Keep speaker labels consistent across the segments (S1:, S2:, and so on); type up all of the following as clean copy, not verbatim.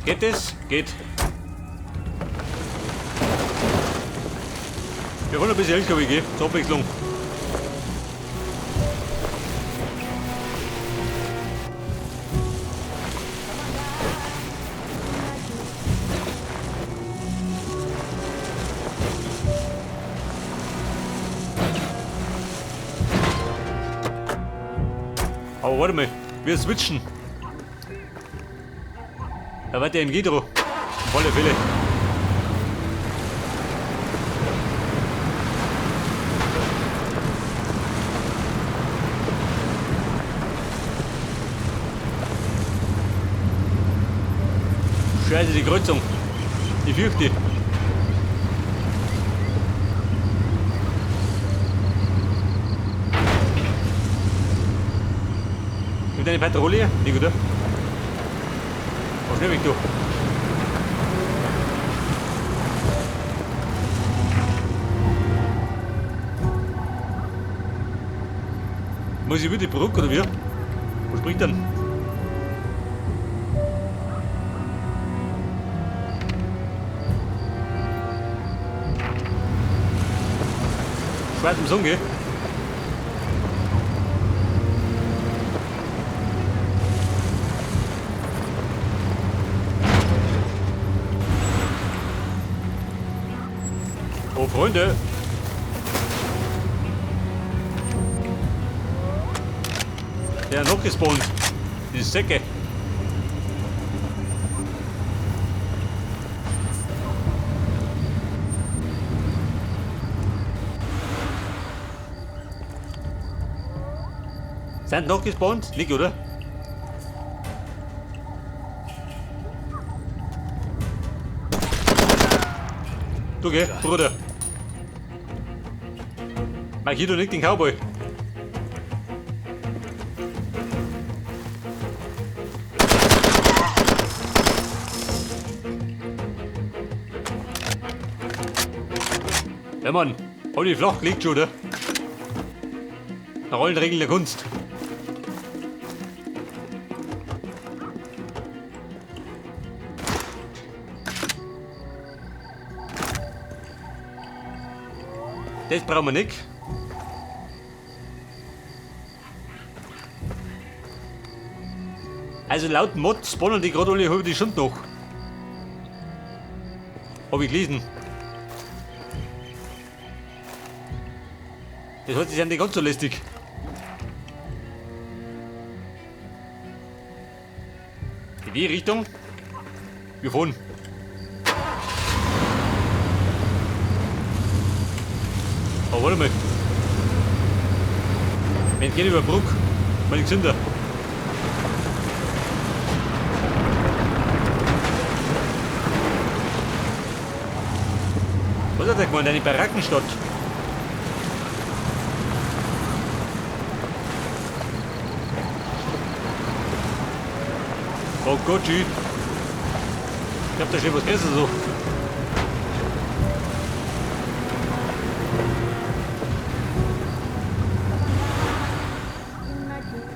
S1: Geht das? Geht. Wir wollen ein bisschen LKW gehen, zur Abwechslung. Aber warte mal, wir switchen. Da wird der MG drauf. Auf alle Fälle. Scheiße, die Kreuzung. Die fürchte ich. Mit einer Patrouille? Nicht, oder? Oh, schnell weg, du. Muss ich über die Brücke oder wie? Wo springt denn? Schwer zum Song, gell? Oh, Freunde! Der hat noch gespawnt. Die Säcke. Sind noch gespawnt? Nicht, oder? Du geh, Bruder. Markier du nicht den Cowboy. Ja Mann, hol die flach gelegt schon, oder? Nach allen Regeln der Kunst. Das brauchen wir nicht. Also laut Mod spawnen die gerade alle halbe Stunde noch. Hab ich gelesen. Das heißt, die sind nicht ganz so lästig. In die Richtung? Wir fahren. Oh, warte mal. Wenn geht über Brücke, meine gesünder. Was hat er gemeint? Eine Barackenstadt. Oh Gott, tschüss. Ich hab da schon was gegessen so.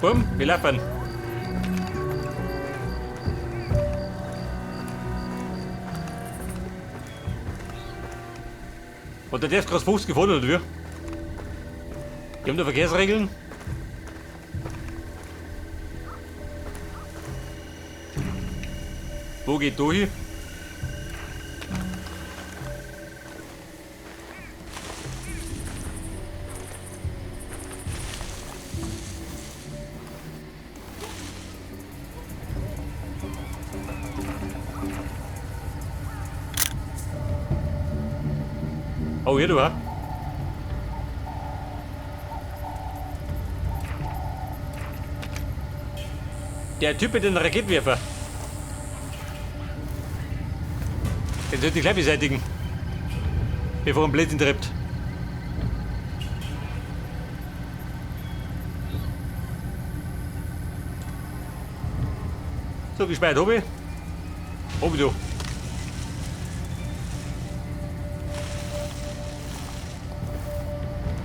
S1: Bumm, wir laufen. Und der darf gerade 50 gefahren, oder wie? Die haben da Verkehrsregeln. Wo geht da hin? Oh, hier du, ha? Der Typ mit dem Raketenwerfer. Den sollte ich gleich beseitigen. Bevor er einen Blödsinn treibt. So, gespeichert habe ich. Hab ich da.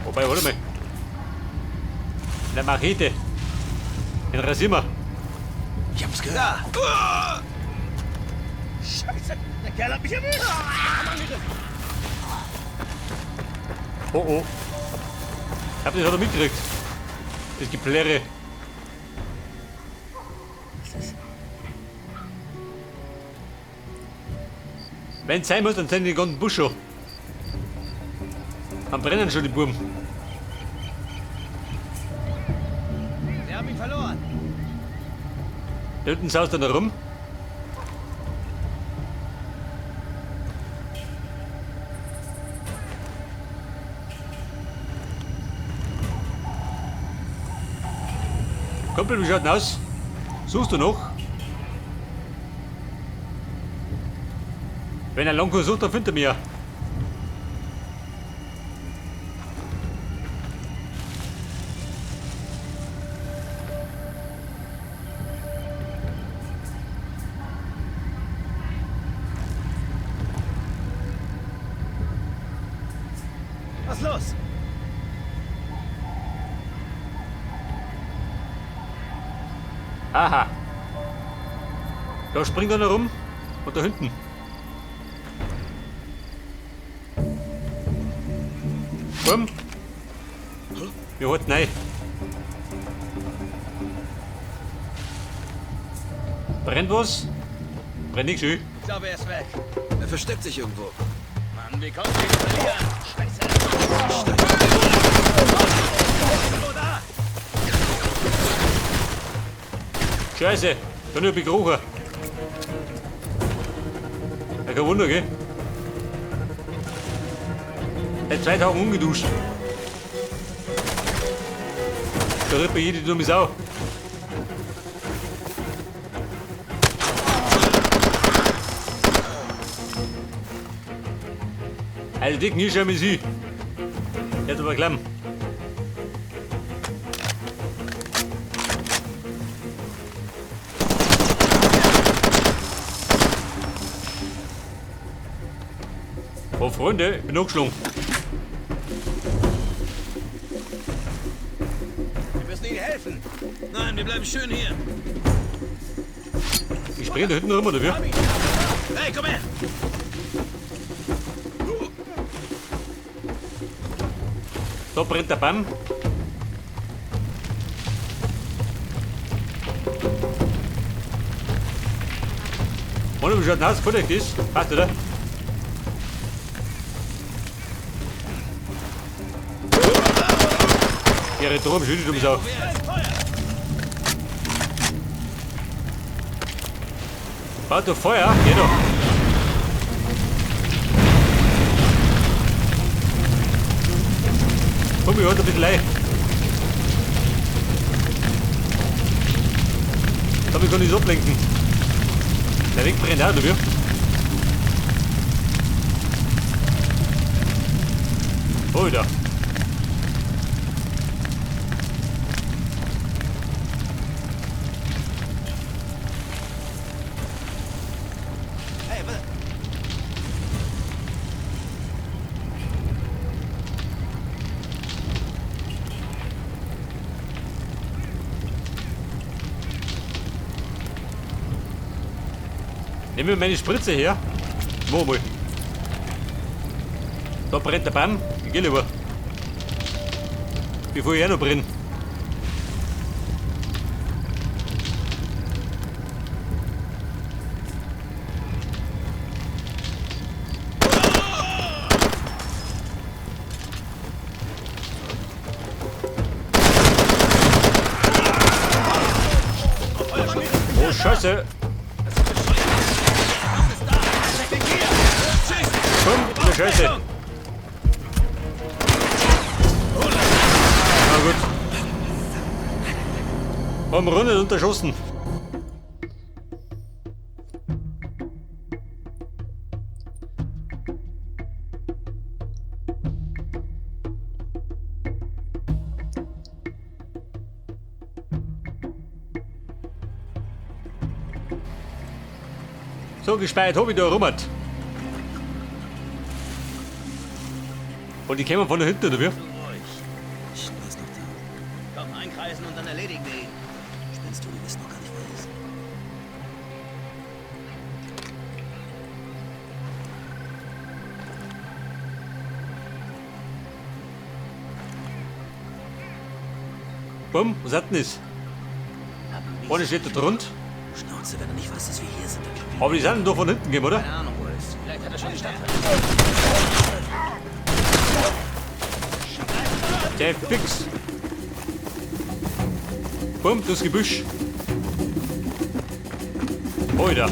S1: Wobei, warte mal. Eine Machete. Den rasieren wir.
S2: Ich hab's gehört. Kerl hat mich erwischt.
S1: Oh oh. Ich hab das auch mitgekriegt. Das Geplärre. Wenn's sein muss, dann sind die ganzen Busch schon. Dann brennen schon die Buben.
S2: Wir haben ihn verloren.
S1: Da hinten saust er noch rum. Kumpel, wie schaut denn aus? Suchst du noch? Wenn er Lonko sucht, dann findet er mich ja.
S2: Was ist los?
S1: Aha. Da springt einer rum. Und da hinten. Komm. Wir halten rein. Brennt was? Brennt nicht schön.
S2: Ich glaube, er ist weg.
S3: Er versteckt sich irgendwo.
S2: Mann, wie konnten wir ihn verlieren? Scheiße.
S1: Scheiße, da hab ich gerochen. Ja, kein Wunder, gell? Seit 2 Tagen ungeduscht. Da ritt mir jede dumme Sau. Also dick, nie schon mit sie. Jetzt aber klamm. Oh Freunde, ich bin hochgeschlagen.
S2: Wir müssen ihnen helfen.
S3: Nein, wir bleiben schön hier.
S1: Ich springe da hinten rum, oder wie?
S3: Hey, komm her!
S1: Da brennt der Baum. Und wie schaut denn aus? Gefällt euch das? Passt, oder? Ihre Drum, schön, dumme Sau. Baut doch Feuer? Geh doch. Komm, ich halt ein bisschen rein. Damit kann ich es ablenken. Der Weg brennt auch, oder wie? Oh, da.
S2: Hey, warte.
S1: Nehmen wir meine Spritze her. Wo mal? Da brennt der Baum. Ich geh lieber. Bevor ich auch noch brenne. Oh Scheiße! Komm, ne Scheiße! Na gut. Haben Runde unterschossen. So gespeiert hab ich da rum. Und die kämen von da hinten, oder wie?
S2: Ruhig.
S3: Ich weiß noch da.
S2: Komm, einkreisen und dann erledigen wir ihn.
S3: Spinnst du, wir wissen noch gar nicht, wer er ist.
S1: Bumm, was hat denn das? Vorne steht da drunter.
S3: Schnauze, wenn er nicht weiß, dass wir hier sind, dann kriegen wir.
S1: Aber die sind doch von hinten gekommen, oder?
S2: Keine Ahnung, wo er ist. Vielleicht hat er schon die Stadt verlassen.
S1: Der fix. Bumm, das Gebüsch. Oida.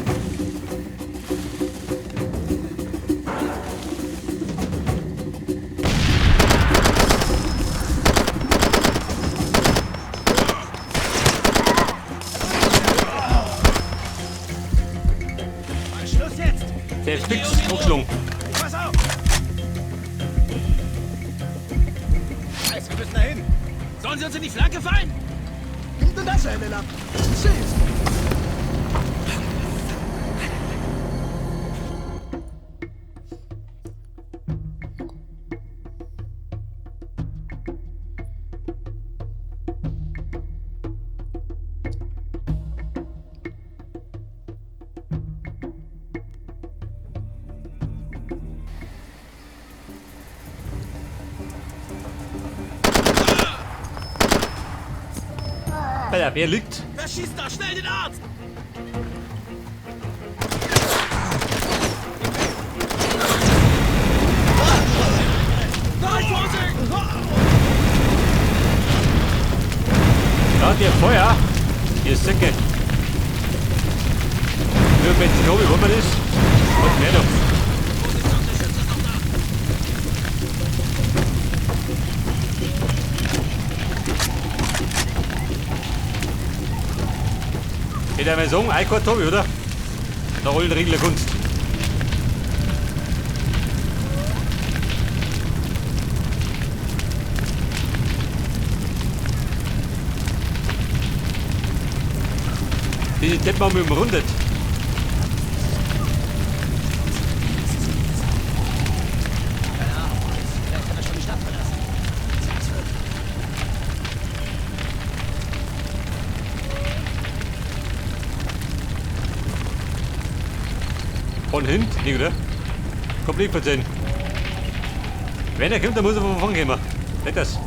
S2: Schluss jetzt!
S1: Der fix hochgeschlungen.
S2: Pass auf! Scheiße, wir müssen dahin!
S3: Sollen sie uns in die Flanke fallen?
S1: Alter, wer liegt?
S3: Wer schießt da? Schnell den Arzt! Nein, Vorsicht!
S1: Da, der Feuer. Hier ist Säcke. Nur Benzin oben, wollen wir das? Und mehr noch.
S3: Position, der Schütze ist noch da!
S1: Hätte ich mal sagen, Eikart hab ich, oder? Nach allen Regeln der Kunst. Diese Deppen haben wir umrundet.
S2: Keine Ahnung, wo er ist. Vielleicht hat er schon die Stadt verlassen.
S1: Von hinten, nicht, oder? Kommt nicht von sehen. Wenn er kommt, dann muss er von vorn kommen. Nicht das.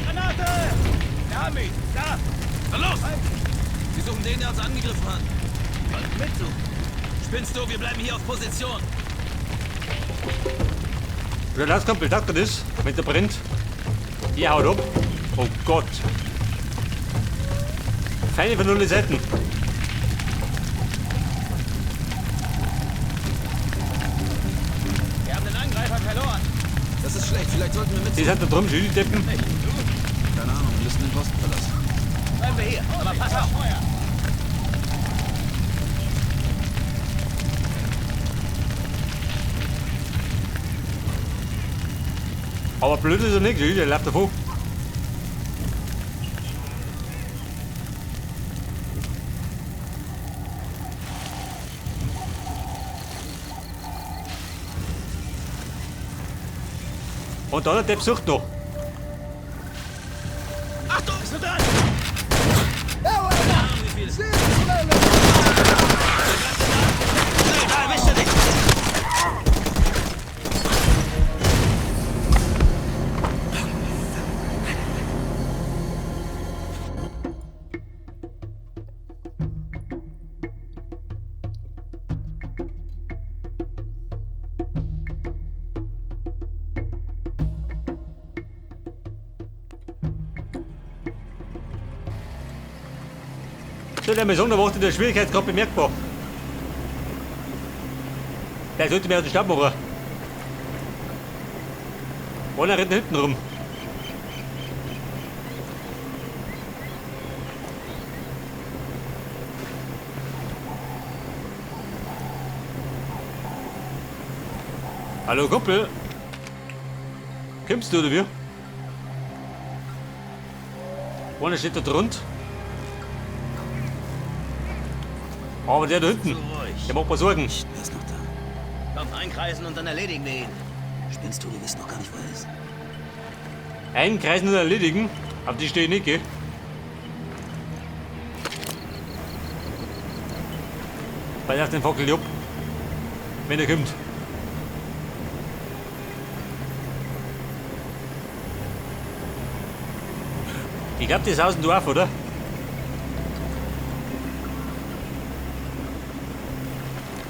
S2: Granate! Wir haben ihn! Da!
S3: Na los! Wir suchen den, der uns angegriffen hat.
S2: Sollten mitsuchen.
S3: Spinnst du? Wir bleiben hier auf Position.
S1: Oder lass kommt, sagt er das, wenn der brennt. Die haut ab. Oh Gott. Feinde von allen Seiten.
S2: Wir haben den Angreifer verloren.
S3: Das ist schlecht. Vielleicht sollten wir
S1: Die
S3: mitsuchen.
S1: sind da drum, die Deppen.
S3: Keine Ahnung, wir müssen den Posten verlassen.
S2: Bleiben wir hier. Aber pass auf! Feuer!
S1: Aber blöd ist er nicht, der läuft davon. Und dann der Depp sucht noch.
S3: Achtung!
S2: Bist du dran?
S3: Keine Ahnung, wie viele.
S2: Da erwischt er dich!
S1: Soll ich mal sagen, da macht der Schwierigkeitsgrad bemerkbar. Der sollte mir aus dem Staub machen. Einer rennt hinten rum. Hallo Kumpel. Kommst du oder wie? Einer steht da drunter. Aber der da hinten, der macht mir Sorgen.
S3: Wer ist noch da?
S2: Komm, einkreisen und dann erledigen wir ihn.
S3: Spinnst du? Wir wissen noch gar nicht, wo er ist.
S1: Einkreisen und erledigen. Auf die stehe ich nicht, gell? Bei auf den Fackel ab. Wenn er kommt. Ich glaube, das ist aus dem Dorf, oder?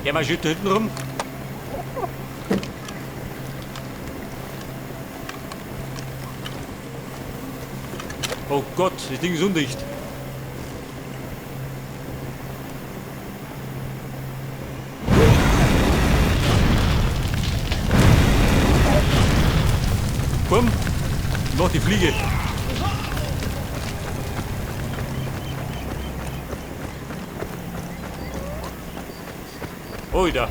S1: Ja, mal schütt da hinten rum. Oh Gott, das Ding ist undicht. Komm, mach die Fliege. Oida.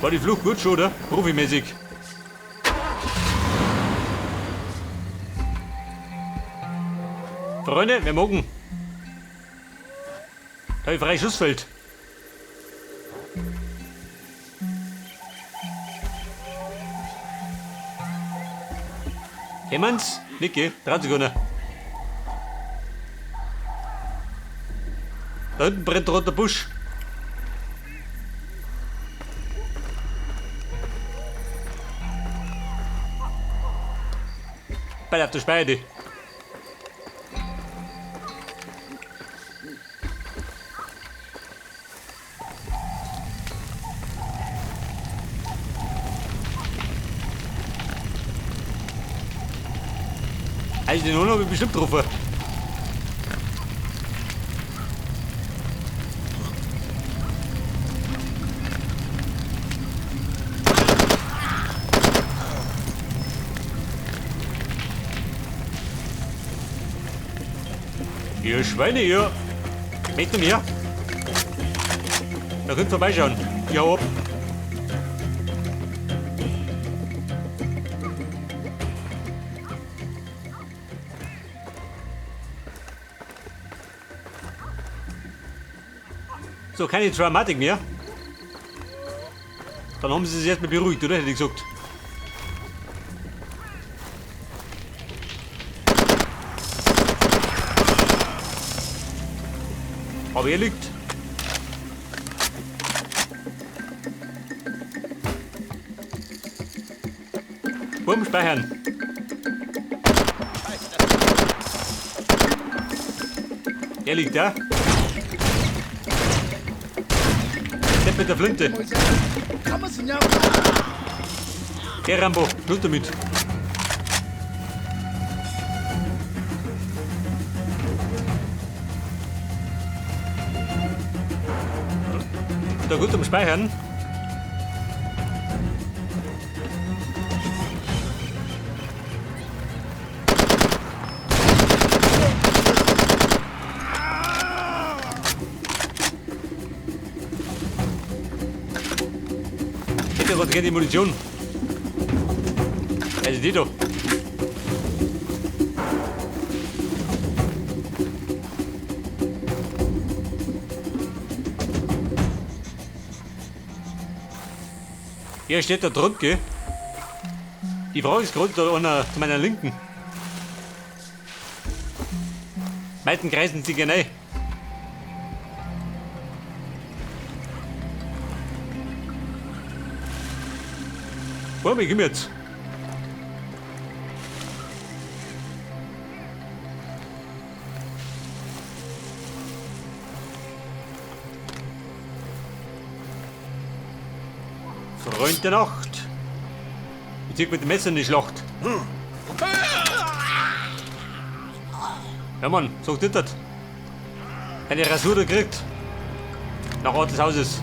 S1: War die Flucht gut schon, oder? Profimäßig. Freunde, wir mogen. Da hab ich freies Schussfeld. Kämmen's? Nicht, gell? Traut sich keiner. Da hinten brennt der rote Busch. Bei auf der Speide. Also den Hund habe ich bestimmt getroffen. Ihr Schweine, ihr. Mit mir. Da könnt ihr vorbeischauen. Ja, ab. So, keine Dramatik mehr. Dann haben sie sich erstmal beruhigt, oder? Hätte ich gesagt. Aber er liegt. Bumm, speichern. Er liegt da. Depp mit der Flinte. Geh, Rambo, Schluss damit. Da gut zum Speichern. Hätte was gerne die Munition. Also die da. Hier steht da drunter, gell? Die Frage ist gerade da einer zu meiner Linken. Meisten kreisen sie gerne rein. Boah, wie komm jetzt? Freund der Nacht. Ich zieh mit dem Messer in die Schlacht. Ja Mann, so geht das. Eine Rasur gekriegt. Nach Ort des Hauses.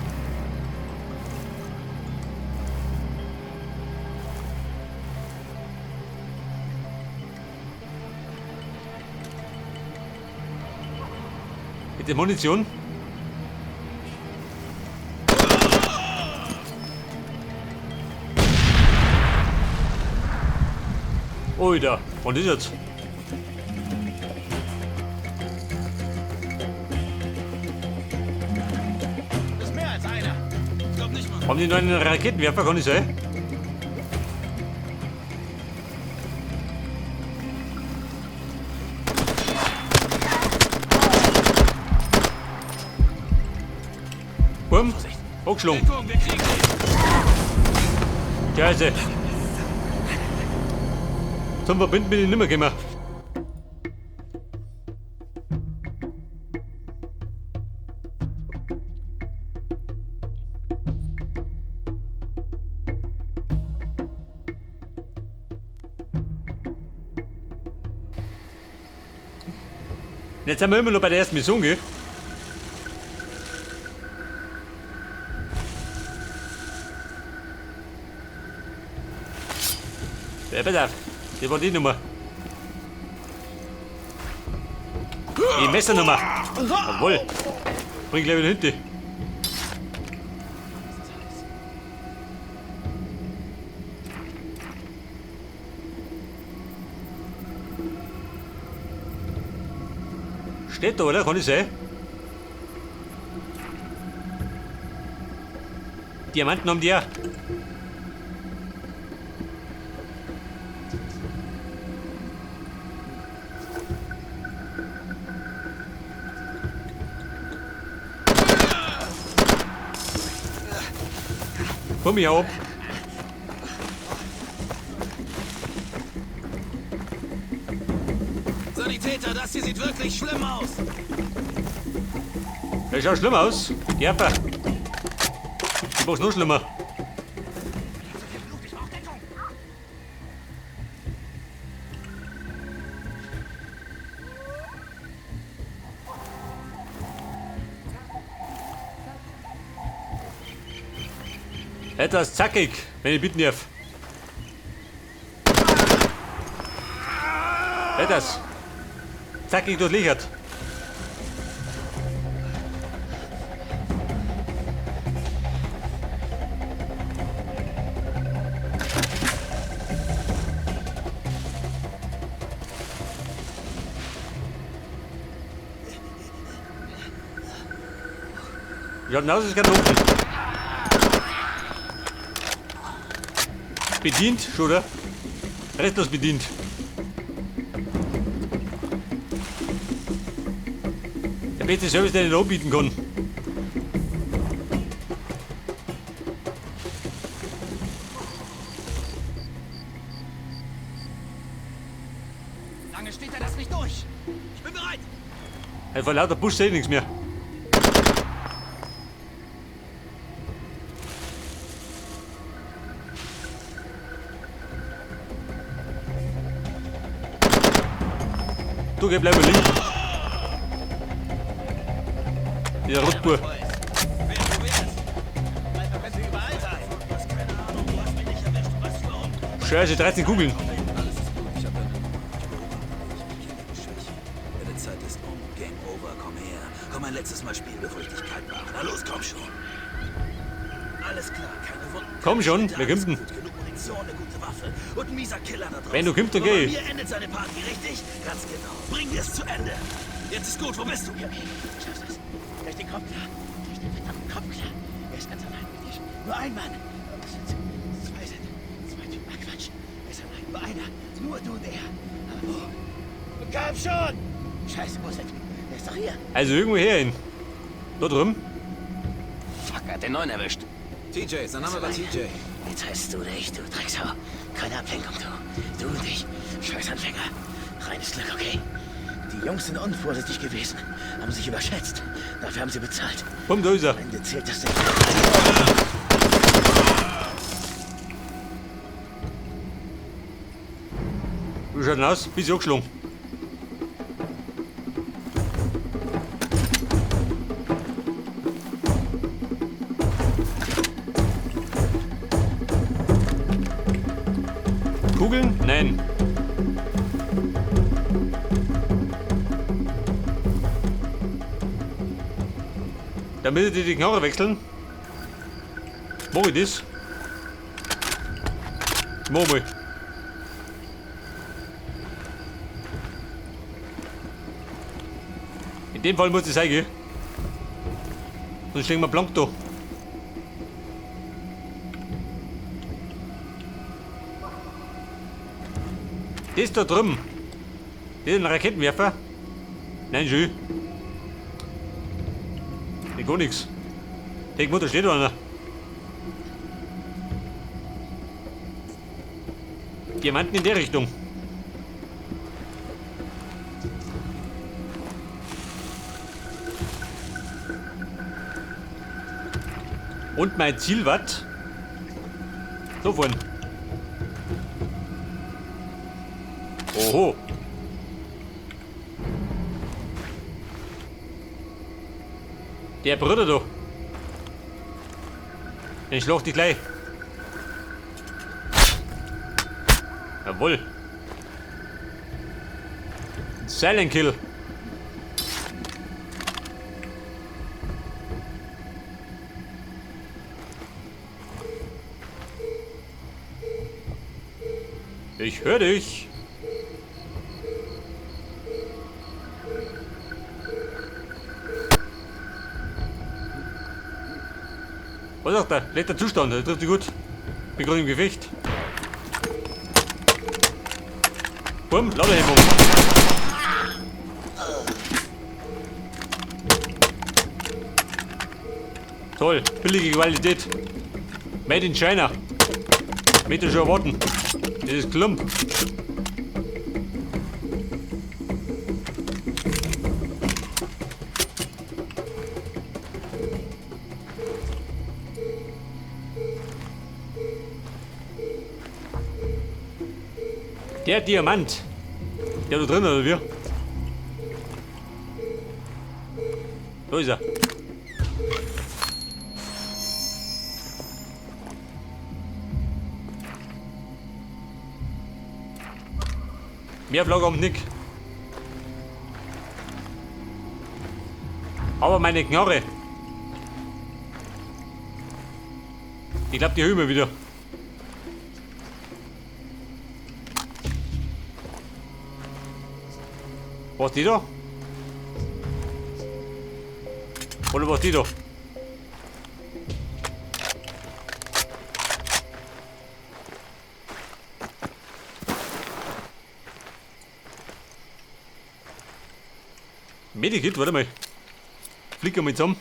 S1: Mit der Munition. Oida, und ist jetzt?
S2: Ist mehr als einer.
S3: Ich glaub nicht mal.
S1: Haben die noch einen Raketenwerfer, kann ich sein? Komm, hochgeschlungen.
S3: Deckung, wir kriegen dich.
S1: Scheiße. Zum Verbinden bin ich nimmer gekommen. Jetzt sind wir immer noch bei der ersten Mission, gell? Ja, pass auf. Das war die Nummer. Die Messernummer. Jawohl. Bring gleich wieder hinten. Steht da, oder? Kann ich sein? Diamanten haben die auch. Komm hier ab.
S3: Sanitäter, das hier sieht wirklich schlimm aus.
S1: Das schaut schlimm aus. Gerber. Die macht's noch schlimmer. Etwas zackig, wenn ich bitten darf. Etwas zackig durchlöchert. Ich hab aus, es kann offen. Bedient, schon, oder? Restlos bedient. Der beste Service, den ich anbieten kann.
S2: Lange steht er das nicht durch.
S3: Ich bin bereit.
S1: Hey, vor lauter Busch sehe ich nichts mehr. Du, geh, bleib mal liegen. Dieser Rotbur. Scheiße, 13 Kugeln.
S3: Alles ist gut, ich hab deine Nummer. Ich beobachte dich, ich kenne deine Schwäche. Deine Zeit ist um. Game over, komm her. Komm ein letztes Mal spielen, bevor ich dich kalt mache. Na los, komm schon. Alles klar, keine Wunden.
S1: Komm schon,
S3: Schnitte,
S1: wer
S3: alles
S1: kommt denn?
S3: gut. Genug Munition, eine gute Waffe und ein mieser Killer da draußen.
S1: Wenn du kommst, dann
S3: Aber
S1: geh.
S3: Bei mir endet seine Party, richtig? Ganz genau. Bring wir es zu Ende. Jetzt ist gut, wo bist du?
S2: Okay, okay, du schaffst das. Durch den Kopf klar. Durch den verdammten Kopf klar. Er ist ganz allein mit dir. Nur ein Mann. Was sind zwei sind. Zwei Typen. Ach Quatsch. Er ist allein. Nur einer. Nur du und er. Aber wo? Komm schon! Scheiße, wo ist der Typ? Er ist doch hier.
S1: Also irgendwo her hin. Da drüben.
S2: Fuck, er hat den neuen erwischt.
S3: TJ, sein Name war TJ.
S2: Jetzt heißt du oder ich, du Drecksau. Keine Ablenkung, du. Du und ich. Scheiß Anfänger. Reines Glück, okay? Die Jungs sind unvorsichtig gewesen. Haben sich überschätzt. Dafür haben sie bezahlt.
S1: Komm, da ist er.
S2: Am Ende zählt das nicht.
S1: Wie schaut denn aus? Bisschen angeschlagen. Kugeln? Nein. Damit die die Knarre wechseln. Mach ich das? Mach mal. In dem Fall muss ich sein, gell? Sonst stehen wir blank da. Das da drüben. Das ist ein Raketenwerfer. Nein, schön. Nee, gar nichts. Denk mal, da steht einer. Diamanten in der Richtung. Und mein Ziel, was? So vorhin. Oho. Der Bruder da. Den schlag dich gleich. Jawohl. Silent Kill. Ich höre dich. Was sagt er? Letzter Zustand, das trifft sich gut. Bin gerade im Gefecht. Bumm, Ladehemmung. Toll, billige Qualität. Made in China. Möchte schon erwarten. Das ist Klump. Der Diamant. Der da drin, oder wie? Da ist er. Mehr Flagge am Nick. Aber meine Knarre. Ich glaub, die hören wir wieder. Was die da? Oder was die da? Medikit, warte mal. Flick mal zusammen.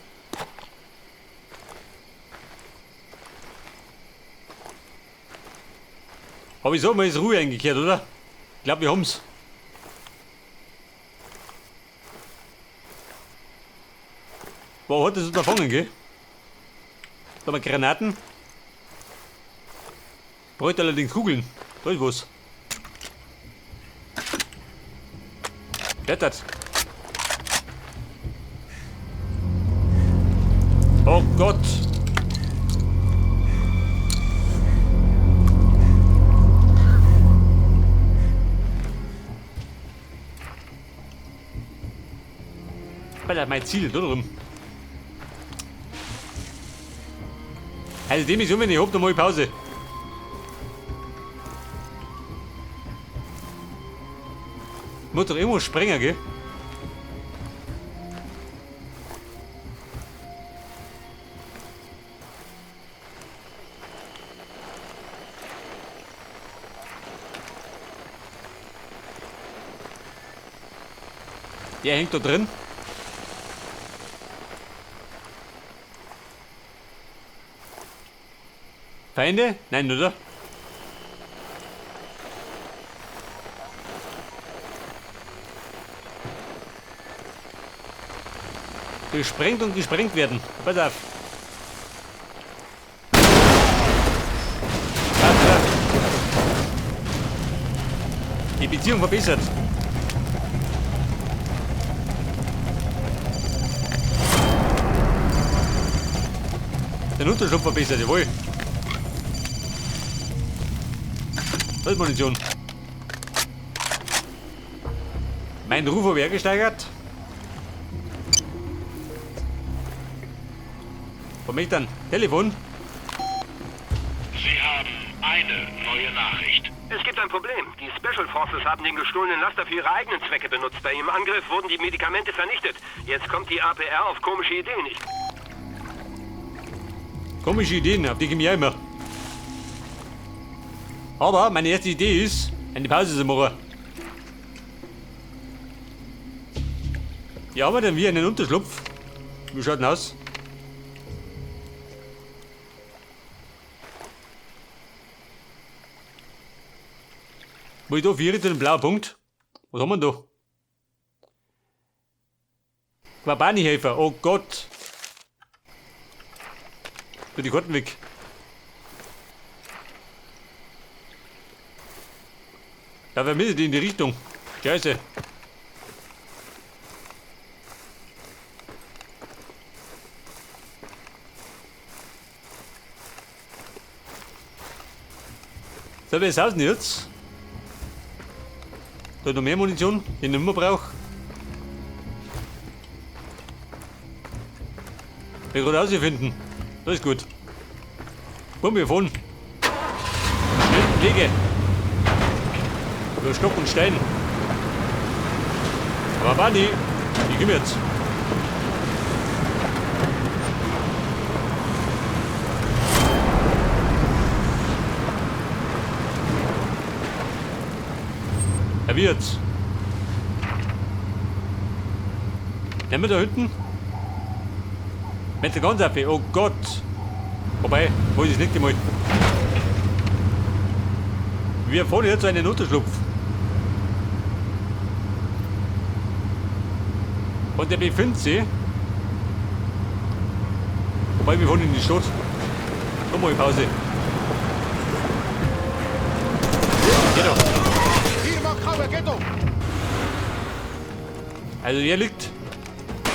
S1: Hab ich so mal ist Ruhe eingekehrt, oder? Ich glaub, wir haben's. Wo hat das unterfangen, gell? Da haben wir Granaten. Bräuchte allerdings Kugeln. Da ist was. Klettert. Oh Gott! Alter, mein Ziel, da drin. Also dem ist um, wenn ich hab, dann mach ich Pause. Muss doch irgendwo sprengen, gell? Der hängt da drin. Feinde? Nein, oder? Gesprengt und gesprengt werden. Pass auf. Die Beziehung verbessert. Den Unterschlupf verbessert, jawohl. Das ist Munition. Mein Ruf habe ich gesteigert. Wo bin ich dann? Telefon?
S4: Sie haben eine neue Nachricht.
S5: Es gibt ein Problem. Die Special Forces haben den gestohlenen Laster für ihre eigenen Zwecke benutzt. Bei ihrem Angriff wurden die Medikamente vernichtet. Jetzt kommt die APR auf komische Ideen.
S1: Komische Ideen, auf die komme ich auch immer. Aber meine erste Idee ist, eine Pause zu machen. Ja, haben wir denn wir einen Unterschlupf? Wie schaut denn aus? Wo ich da vier den blauen Punkt? Was haben wir denn da? Quabani-Helfer, oh Gott! Tu die Karten weg. Ja, wer misst die in die Richtung? Scheiße. So, wer ist aus denn jetzt? Da ist noch mehr Munition, die ich nicht mehr brauche. Wir gerade rausfinden. Das ist gut. Komm, wir fahren. Schnell Wege. Über Stock und Stein. Aber Bani, ich komm jetzt. Er wird. Nehmen wir da hinten? Mit der ganz auf. Oh Gott. Wobei, wo ist das nicht einmal? Wir fahren jetzt einen Unterschlupf. Und der befindet sich. Wobei, wir fahren in die Stadt. Nochmal Pause. Geht doch. Also er liegt.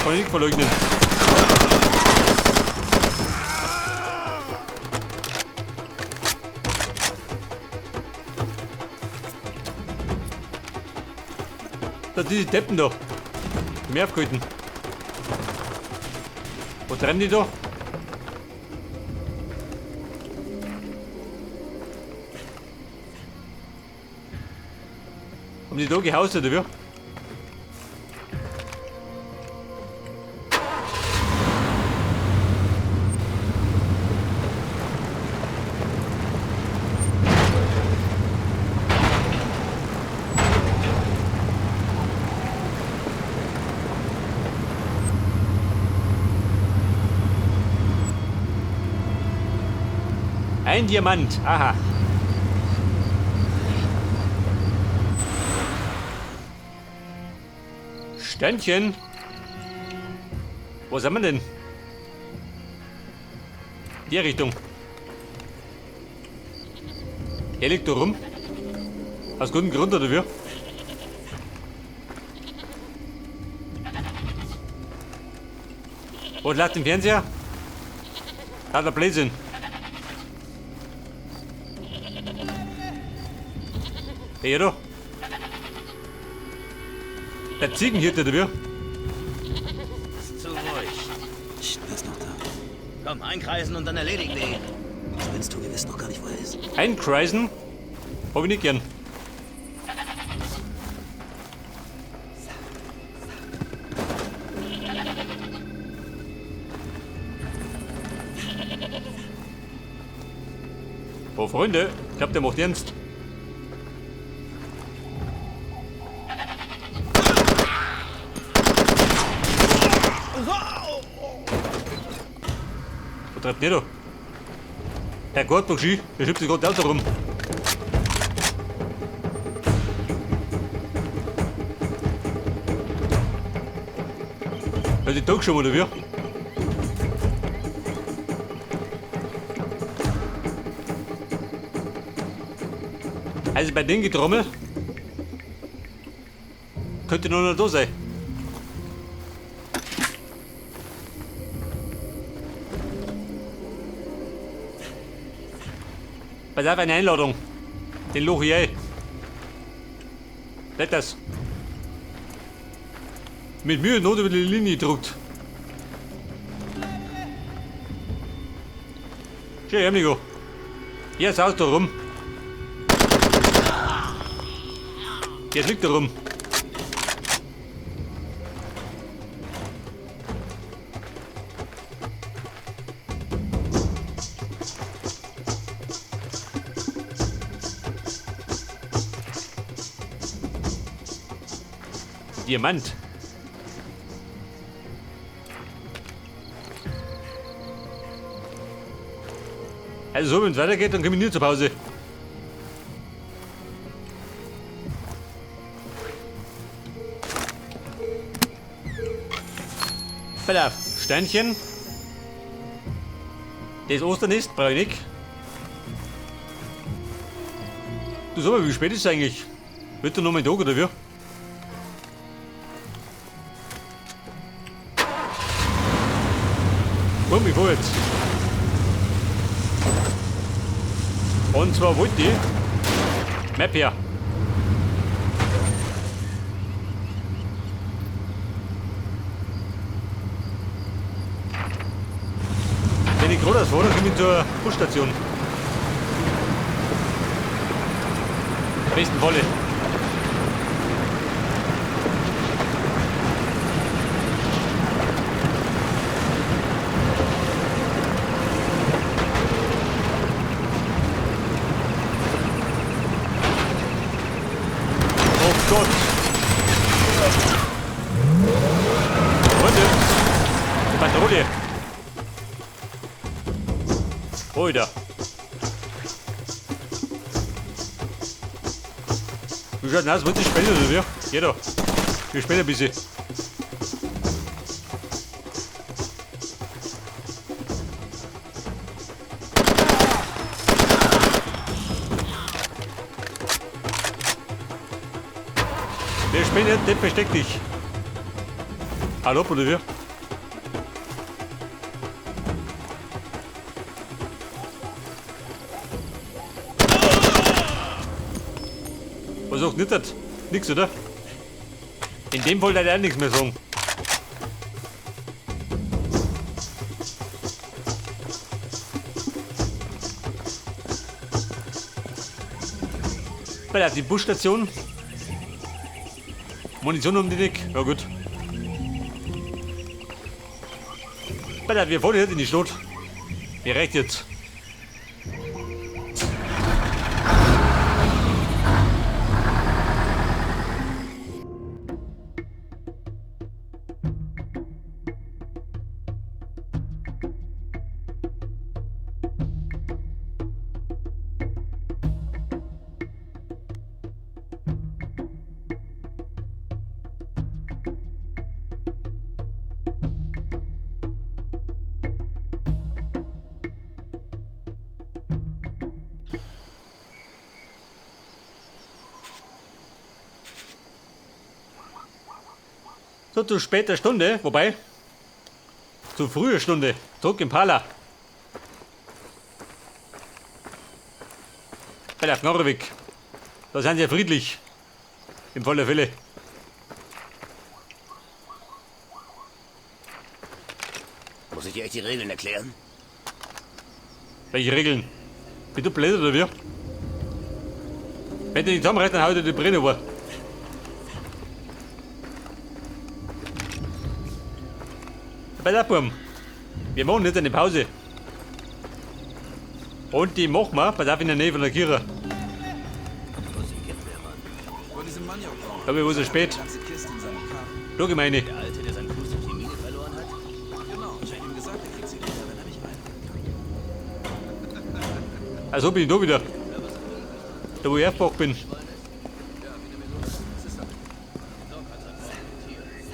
S1: Kann ich nicht verleugnen. Da diese Deppen da. Mehr aufgehalten. Wo treiben die da? Haben die da gehaust oder wie? Ein Diamant, aha. Sternchen. Wo sind wir denn? Die Richtung. Er liegt da rum. Aus gutem Grund, oder wie? Und laut dem Fernseher? Lauter Blödsinn. Hey, da. Der Ziegenhirte, oder wie?
S2: Ist zu ruhig.
S3: Psst, wer ist noch da?
S2: Komm, einkreisen und dann erledigen wir ihn.
S3: Spinnst du, wir wissen noch gar nicht, wo er ist.
S1: Einkreisen? Hab ich nicht gern. Oh, Freunde, ich glaub, der macht ernst. Wo treibt der da? Herr Gott, doch schön, der schiebt sich gerade Auto rum. Hat die Tag schon mal, oder wie? Also bei dem Getrommel könnte nur noch da sein. Pass auf, eine Einladung. Den loch ich ein. Nicht das. Mit Mühe und Not über die Linie gedruckt. Schön, amigo. Hier ist Auto rum. Jetzt liegt er rum. Diamant. Also so, wenn es weitergeht, dann können wir nie zur Pause. Pass auf, Steinchen. Das Osternest brauche ich nicht. Du sag mal, wie spät ist es eigentlich? Wird der noch mal Tag oder wie? Komm, ich fahr jetzt. Und zwar wollte ich Map her. Wenn ich gerade fahre, dann komme ich zur Busstation. Im besten Falle. Oh Gott! Freunde! Die Patrouille! Alter! Wie schaut denn aus? Wollt ihr spielen oder wie? Geh doch! Wir spielen ein bisschen. Wer spendet, der versteckt dich. Hallo, oder wie? Was sagt nicht das? Nix, oder? In dem Fall leider auch nichts mehr sagen. Bei der Busstation. Munition um die Nick. Ja gut. Alter, wir fahren jetzt in die Stadt. Mir reicht jetzt. So, zu später Stunde, wobei, zu früher Stunde, zurück im Pala. Bei der Knorrewig. Da sind sie ja friedlich. Im Fall der Fälle.
S2: Muss ich dir echt die Regeln erklären?
S1: Welche Regeln? Bist du blöd oder wie? Wenn du nicht zusammenreißt, dann hau ich dir die Brille über. Bei der Burm. Wir machen jetzt eine Pause. Und die machen wir, pass auf, in der Nähe von der Kirche. Da war so spät. Schau, meine.
S2: Der Alte, der seinen Fuß durch die Mine verloren hat?
S3: Genau, ich hab ihm gesagt, er kriegt sie wieder, wenn er mich einholen kann.
S1: Also bin ich da wieder. Da wo ich aufgewacht bin.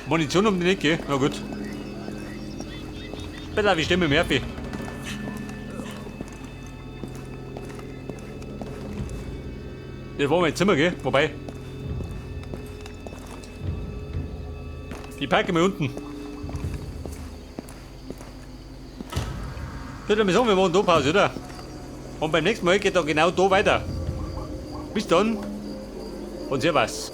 S1: Munition um die Ecke, na gut. Pass auf, ich stehe mit Murphy. Das war mein Zimmer, gell? Wobei. Ich parke mal unten. Ich würde mal sagen, wir machen da Pause, oder? Und beim nächsten Mal geht dann genau da weiter. Bis dann und servus.